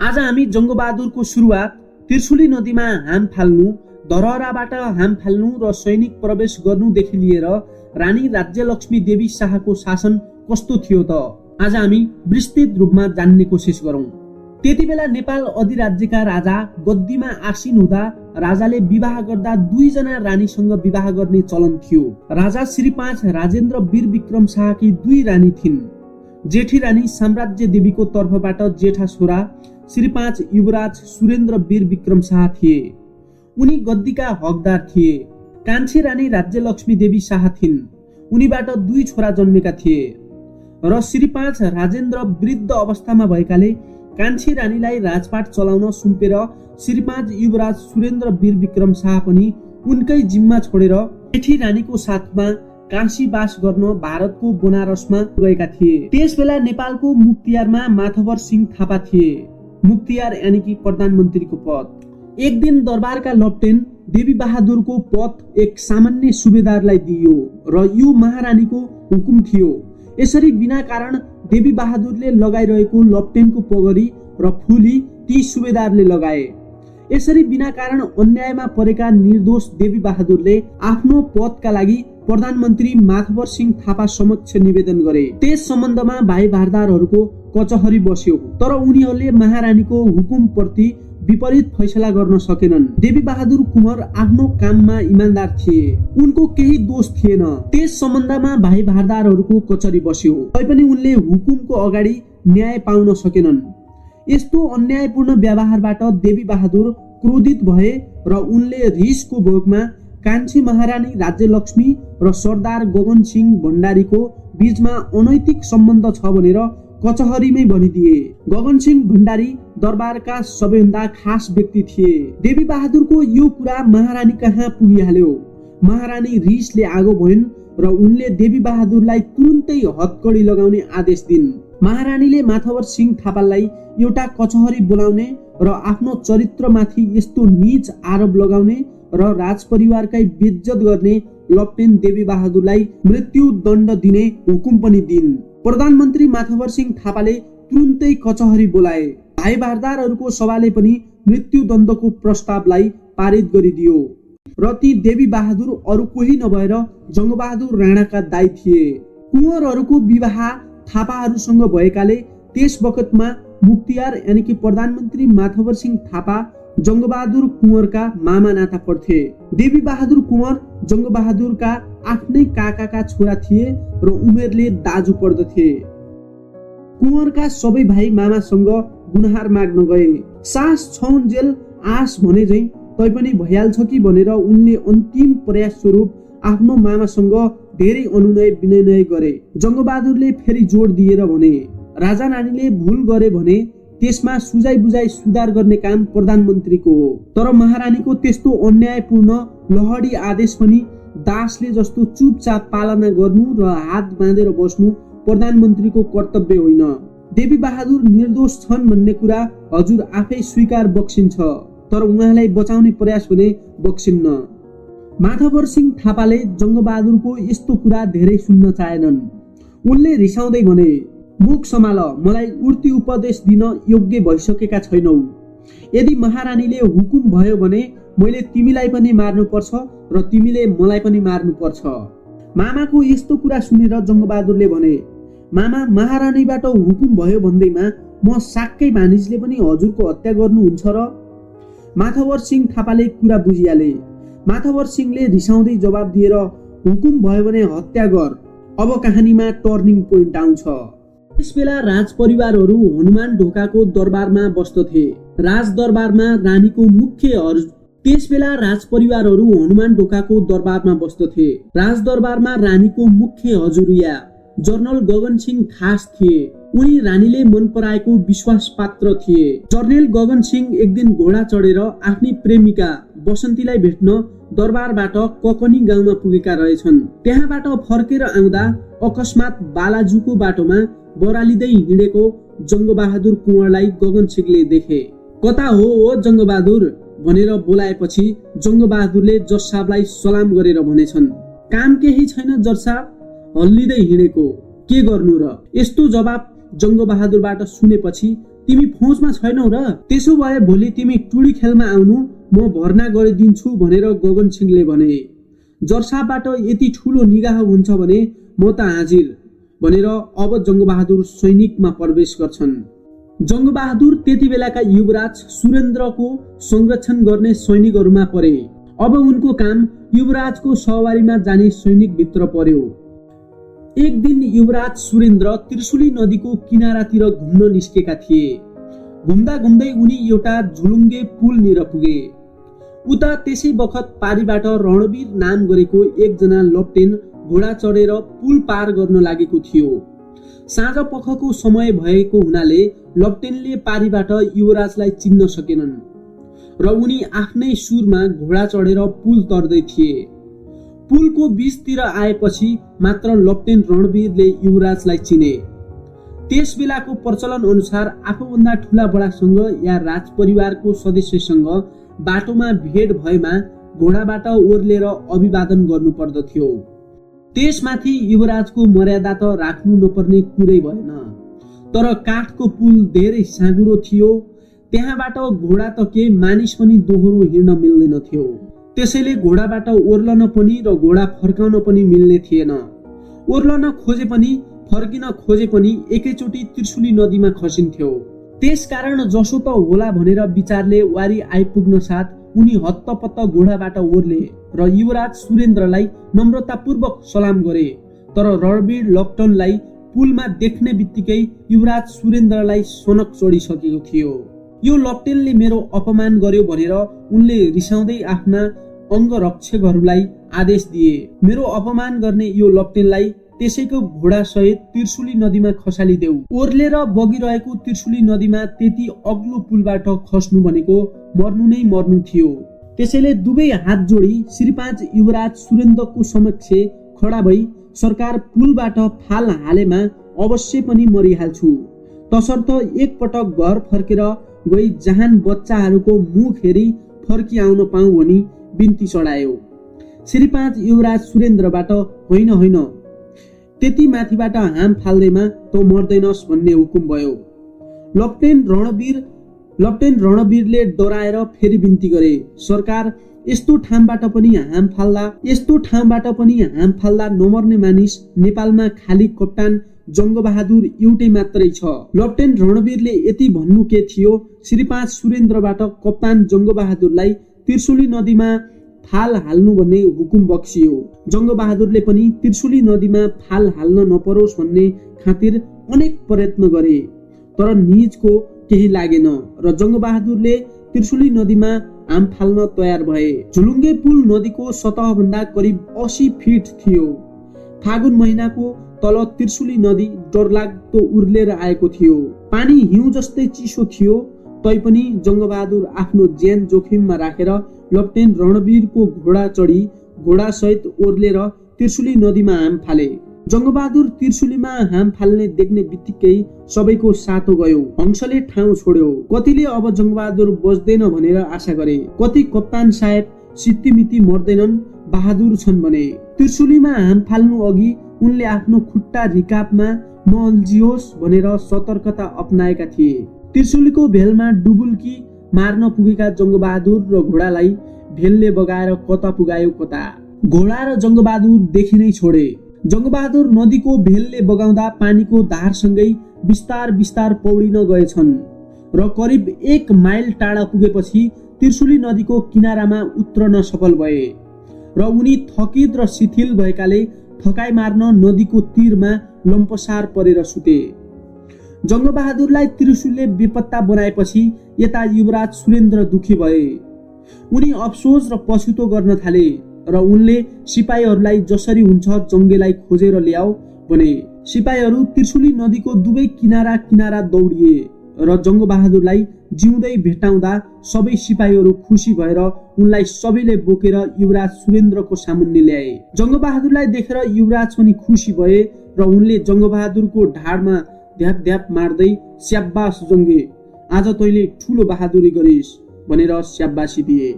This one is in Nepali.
आज हामी जङ्गबहादुरको सुरुवात त्रिशुली नदीमा हाम फाल्नु, धरहराबाट हाम फाल्नु र सैनिक प्रवेश गर्नुदेखि लिएर रानी राज्यलक्ष्मी देवी शाहको शासन कस्तो थियो त आज हामी विस्तृत रूपमा जान्ने कोसिस गरौं। त्यति बेला नेपाल अधिराज्यका राजा गद्दीमा आसीन हुँदा राजाले विवाह गर्दा 2 जना रानीसँग विवाह गर्ने चलन थियो। राजा श्री 5 राजेन्द्र वीर विक्रम शाहकी 2 रानी थिइन्। जेठी रानी साम्राज्य देवीको तर्फबाट जेठा छोरा श्री 5 युवराज सुरेन्द्र वीर विक्रम शाह थिए। उनी गद्दीका हकदार थिए। कान्छी रानी राज्यलक्ष्मी देवी शाह थिइन्। उनीबाट 2 छोरा जन्मेका थिए र श्री 5 राजेन्द्र वृद्ध अवस्थामा भएकाले कान्छी रानीलाई राजपाट चलाउन सुम्पेर श्री 5 युवराज सुरेन्द्र वीर विक्रम शाह पनि उनकै जिम्मा छोडेर जेठी रानीको साथमा काशीवास गर्न भारतको बनारसमा गएका थिए। त्यसबेला नेपालको मुक्तियारमा माधवर सिंह थापा थिए। मुक्तियार यानी कि प्रधानमन्त्रीको पद। एक दिन दरबारका लेफ्टेनेन्ट देवी बहादुरको पद एक सामान्य सुबेदारलाई दिइयो र यो महारानीको हुकुम थियो। यसरी बिना कारण देवी बहादुरले लगाइरहेको लेफ्टेनेन्टको पगडी र फुली ती सुबेदारले लगाए। यसरी बिना कारण अन्यायमा परेका निर्दोष देवी बहादुरले आफ्नो पदका लागि प्रधानमन्त्री माधवर सिंह थापा समक्ष निवेदन गरे। त्यस सम्बन्धमा भाइ भारदारहरूको कचहरी बस्यो, तर उनीहरूले महारानीको हुकुमप्रति विपरीत फैसला गर्न सकेनन्। देवी बहादुर कुँवर आफ्नो काममा इमानदार थिए, उनको केही दोष थिएन। त्यस सम्बन्धमा भाइ भारदारहरूको कचहरी बस्यो, तैपनि उनले हुकुमको अगाडि न्याय पाउन सकेनन्। यस्तो अन्यायपूर्ण व्यवहारबाट देवी बहादुर क्रोधित भए र उनले रिसको भोगमा कान्छी महारानी राज्यलक्ष्मी र सरदार गगन सिंह भण्डारीको बीचमा अनैतिक सम्बन्ध छ भनेर कचहरीमै भनिदिए। गगन सिंह भण्डारी दरबारका सबैभन्दा खास व्यक्ति थिए। देवी बहादुरको यो कुरा महारानी कहाँ पुगिहाल्यो। महारानी रिसले आगो भइन् र उनले देवी बहादुरलाई तुरुन्तै हत्कडी लगाउने आदेश दिन्। महारानीले माधवर सिंह थापालाई एउटा कचहरी बोलाउने र आफ्नो चरित्रमाथि यस्तो नीच आरोप लगाउने र राजपरिवारकै बेइज्जत गर्ने लेफ्टेनेन्ट देवी बहादुरलाई मृत्यु दण्ड दिने हुकुम पनि दिन्। प्रधानमन्त्री माधवर सिंह थापाले तुरुन्तै कचहरी बोलाए। भाइ भारदारहरूको सभाले पनि मृत्यु दण्डको प्रस्तावलाई पारित गरिदियो र ती देवी बहादुर अरू कोही नभएर जङ्गबहादुर राणाका दाइ थिए। कुँवरहरूको विवाह थापाहरूसँग भएकाले त्यस बखतमा मुक्तियार यानी कि प्रधानमन्त्री माधवर सिंह थापा जङ्गबहादुर कुँवरका मामा नाता पर्थे। देवी बहादुर कुँवर जङ्गबहादुरका आफ्नै काकाका छोरा थिए र उमेरले दाजु पर्दथे। कुँवरका सबै भाइ मामासँग गुनहार माग्न गए। सास छौन्जेल आस भने झै तैपनि भइहाल्छ कि भनेर उनले अन्तिम प्रयास स्वरूप आफ्नो मामासँग धेरै अनुनय विनय गरे। जङ्गबहादुरले फेरि जोड दिएर भने राजा रानीले भुल गरे भने त्यसमा सुझाइ बुझाइ सुधार गर्ने काम प्रधानमन्त्रीको हो। तर महारानीको त्यस्तो अन्यायपूर्ण लहडी आदेश पनि दासले जस्तो चुपचाप पालना गर्नु र हात बाँधेर बस्नु प्रधानमन्त्रीको कर्तव्य होइन। देवी बहादुर निर्दोष छन् भन्ने कुरा हजुर आफै स्वीकार बक्सिन्छ, तर उहाँलाई बचाउने प्रयास भने बक्सिन्न। माधवर सिंह थापाले जङ्गबहादुरको यस्तो कुरा धेरै सुन्न चाहेनन्। उनले रिसाउँदै भने मुख सम्हाल, मलाई उर्ती उपदेश दिन योग्य भइसकेका छैनौ। यदि महारानीले हुकुम भयो भने मैले तिमीलाई पनि मार्नुपर्छ र तिमीले मलाई पनि मार्नुपर्छ। मामाको यस्तो कुरा सुनेर जङ्गबहादुरले भने मामा, महारानीबाट हुकुम भयो भन्दैमा म साक्कै भानिजले पनि हजुरको हत्या गर्नुहुन्छ र? माधवर सिंह थापाले कुरा बुझिहाले। माधवर सिंहले रिसाउँदै जवाब दिएर हुकुम भयो भने हत्या गर। अब कहानीमा टर्निङ पोइन्ट आउँछ। त्यसबेला राजपरिवारहरू हनुमान ढोकाको दरबारमा बस्दथे। राजदरबारमा रानीको मुख्य त्यसबेला राजपरिवारहरू हनुमान ढोकाको दरबारमा बस्दथे। राजदरबारमा रानीको मुख्य हजुरिया जनरल गगन सिंह खास थिए। उनी रानीले मन पराएको विश्वास पात्र थिए। जनरल गगन सिंह एक दिन घोडा चढेर आफ्नी प्रेमिका बसन्तीलाई भेट्न दरबारबाट ककनी गाउँमा पुगेका रहेछन्। त्यहाँबाट फर्केर आउँदा अकस्मात बालाजुको बाटोमा बरालिँदै हिँडेको जङ्गबहादुर कुँवरलाई गगन सिंहले देखे। कता हो जङ्गबहादुर भनेर बोलाएपछि जङ्गबहादुरले जज साहबलाई सलाम गरेर भनेछन्, काम केही छैन जज साहब, हल्लिँदै हिँडेको, के गर्नु र? यस्तो जवाब जङ्गबहादुरबाट सुनेपछि तिमी फौजमा छैनौ र? त्यसो भए भोलि तिमी टुडी खेलमा आउनु, म भर्ना गरिदिन्छु भनेर गगन सिंहले भने। जर्साबाट यति ठुलो निगाह हुन्छ भने म त हाजिर भनेर अब जङ्गबहादुर सैनिकमा प्रवेश गर्छन्। जङ्गबहादुर त्यति बेलाका युवराज सुरेन्द्रको संरक्षण गर्ने सैनिकहरूमा परे। अब उनको काम युवराजको सवारीमा जाने सैनिक भित्र पर्यो। एक दिन युवराज सुरेन्द्र त्रिशुली नदीको किनारातिर घुम्न निस्केका थिए। घुम्दा घुम्दै उनी एउटा झुलुङ्गे पुलनिर पुगे। उता त्यसै बखत पारीबाट रणवीर नाम गरेको एकजना लप्टेन घोडा चढेर पुल पार गर्न लागेको थियो। साँझ पखको समय भएको हुनाले लप्टेनले पारीबाट युवराजलाई चिन्न सकेनन् र उनी आफ्नै सुरमा घोडा चढेर पुल तर्दै थिए। पुलको बीचतिर आएपछि मात्र लप्टेन रणवीरले युवराजलाई चिने। त्यस बेलाको प्रचलन अनुसार आफूभन्दा ठुला बडासँग या राजपरिवारको सदस्यसँग बाटोमा भेट भएमा घोडाबाट ओर्लेर अभिवादन गर्नु पर्दथ्यो। त्यसमाथि युवराजको मर्यादा त राख्नु नपर्ने कुरै भएन। तर काठको पुल धेरै साँघुरो थियो, त्यहाँबाट घोडा त के मानिस पनि दोहोरो हिँड्न मिल्दैन थियो। त्यसैले घोडाबाट ओर्लन पनि र घोडा फर्काउन पनि मिल्ने थिएन। ओर्लन खोजे पनि फर्किन खोजे पनि एकैचोटि त्रिशुली नदीमा खसिन्थ्यो। त्यसकारण जसो त होला भनेर विचारले वारी आइपुग्न साथ उनी हत्तपत्त घोडाबाट ओर्ले र युवराज सुरेन्द्रलाई नम्रतापूर्वक सलाम गरे। तर रणवीर लप्टनलाई पुलमा देख्ने बित्तिकै युवराज सुरेन्द्रलाई सनक चढिसकेको थियो। यो लप्टेनले मेरो अपमान गर्यो भनेर उनले रिसाउँदै आफ्ना अङ्गरक्षकहरूलाई आदेश दिए। मेरो अपमान गर्ने यो लप्टेनलाई त्यसैको घोडा सहित त्रिशुली नदीमा खसालिदेऊ। ओर्लेर बगिरहेको त्रिशुली नदीमा त्यति अग्लो पुलबाट खस्नु भनेको मर्नु नै मर्नु थियो। त्यसैले दुवै हात जोडी श्रीपाँच युवराज सुरेन्द्रको समक्ष खडा भई सरकार पुलबाट फाल हालेमा अवश्य पनि मरिहाल्छु, तसर्थ एकपटक घर फर्केर गई जहान बच्चाहरूको मुख हेरी फर्किआउन पाऊँ भनी बिन्ती चढायो। श्रीपाँच युवराज सुरेन्द्रबाट होइन होइन, त्यति माथिबाट हाम फाल्दैमा त मर्दैनस् भन्ने हुकुम भयो। लप्टेन रणवीरले डराएर फेरि बिन्ती गरे। सरकार, यस्तो ठाउँबाट पनि हाम फाल्दा नमर्ने मानिस नेपालमा खाली कप्तान जङ्गबहादुर एउटै मात्रै छ। लप्टेन रणवीरले यति भन्नु के थियो, श्रीपाँच सुरेन्द्रबाट कप्तान जङ्गबहादुरलाई त्रिशुली नदीमा फाल हाल्नु भन्ने हुकुम बक्सियो। जङ्गबहादुरले पनि त्रिशुली नदीमा फाल हाल्न नपरोस् भन्ने खातिर अनेक प्रयत्न गरे, तर निजको केही लागेन र जङ्गबहादुरले त्रिशुली नदीमा हाम फाल्न तयार भए। झुलुङ्गे पुल नदीको सतहभन्दा करिब 80 फिट थियो। फागुन महिनाको तल त्रिशुली नदी डरलाग्दो उर्लेर आएको थियो। पानी हिउँ जस्तै चिसो थियो, तैपनि जङ्गबहादुर आफ्नो ज्यान जोखिममा राखेर लप्टेन रणवीरको घोडा चढी घोडा सहित ओर्लेर त्रिशुली नदीमा हाम फाले। जङ्गबहादुर त्रिशुलीमा हाम फाल्ने देख्ने बित्तिकै सबैको सातो गयो। हंसले ठाउँ छोड्यो। कतिले अब जङ्गबहादुर बच्दैन भनेर आशा गरे, कति कप्तान साहेब सित्तिमिति मर्दैनन्, बहादुर छन् भने। त्रिशुलीमा हाम फाल्नु अघि उनले आफ्नो खुट्टा रिकापमा नअल्झियोस् भनेर सतर्कता अपनाएका थिए। त्रिशुलीको भेलमा डुबुल्की मार्न पुगेका जङ्गबहादुर र घोडालाई भेलले बगाएर कता पुगायो कता। घोडा र जङ्गबहादुर देखि नै छोडे। जङ्गबहादुर नदीको भेलले बगाउँदा पानीको धारसँगै बिस्तार बिस्तार पौडिन गएछन् र करिब 1 माइल टाढा पुगेपछि त्रिशुली नदीको किनारामा उत्रन सफल भए र उनी थकित र शिथिल भएकाले थकाइ मार्न नदीको तीरमा लम्पसार परेर सुते। जङ्गबहादुरलाई त्रिशुलले बेपत्ता बनाएपछि यता युवराज सुरेन्द्र दुखी भए। उनी अफसोस र पछुतो गर्न थाले र उनले सिपाहीहरूलाई जसरी हुन्छ जङ्गेलाई खोजेर ल्याऊ भने। सिपाहीहरू त्रिशुली नदीको दुवै किनारा किनारा दौडिए र जङ्गबहादुरलाई जिउँदै भेटाउँदा सबै सिपाहीहरू खुसी भएर उनलाई सबैले बोकेर युवराज सुरेन्द्रको सामुन्ने ल्याए। जङ्गबहादुरलाई देखेर युवराज पनि खुसी भए र उनले जङ्गबहादुरको ढाडमा ध्याप ध्याप मार्दै स्याबास जङ्गे, आज तैँले ठुलो बहादुरी गरिस् भनेर स्याबासी दिए।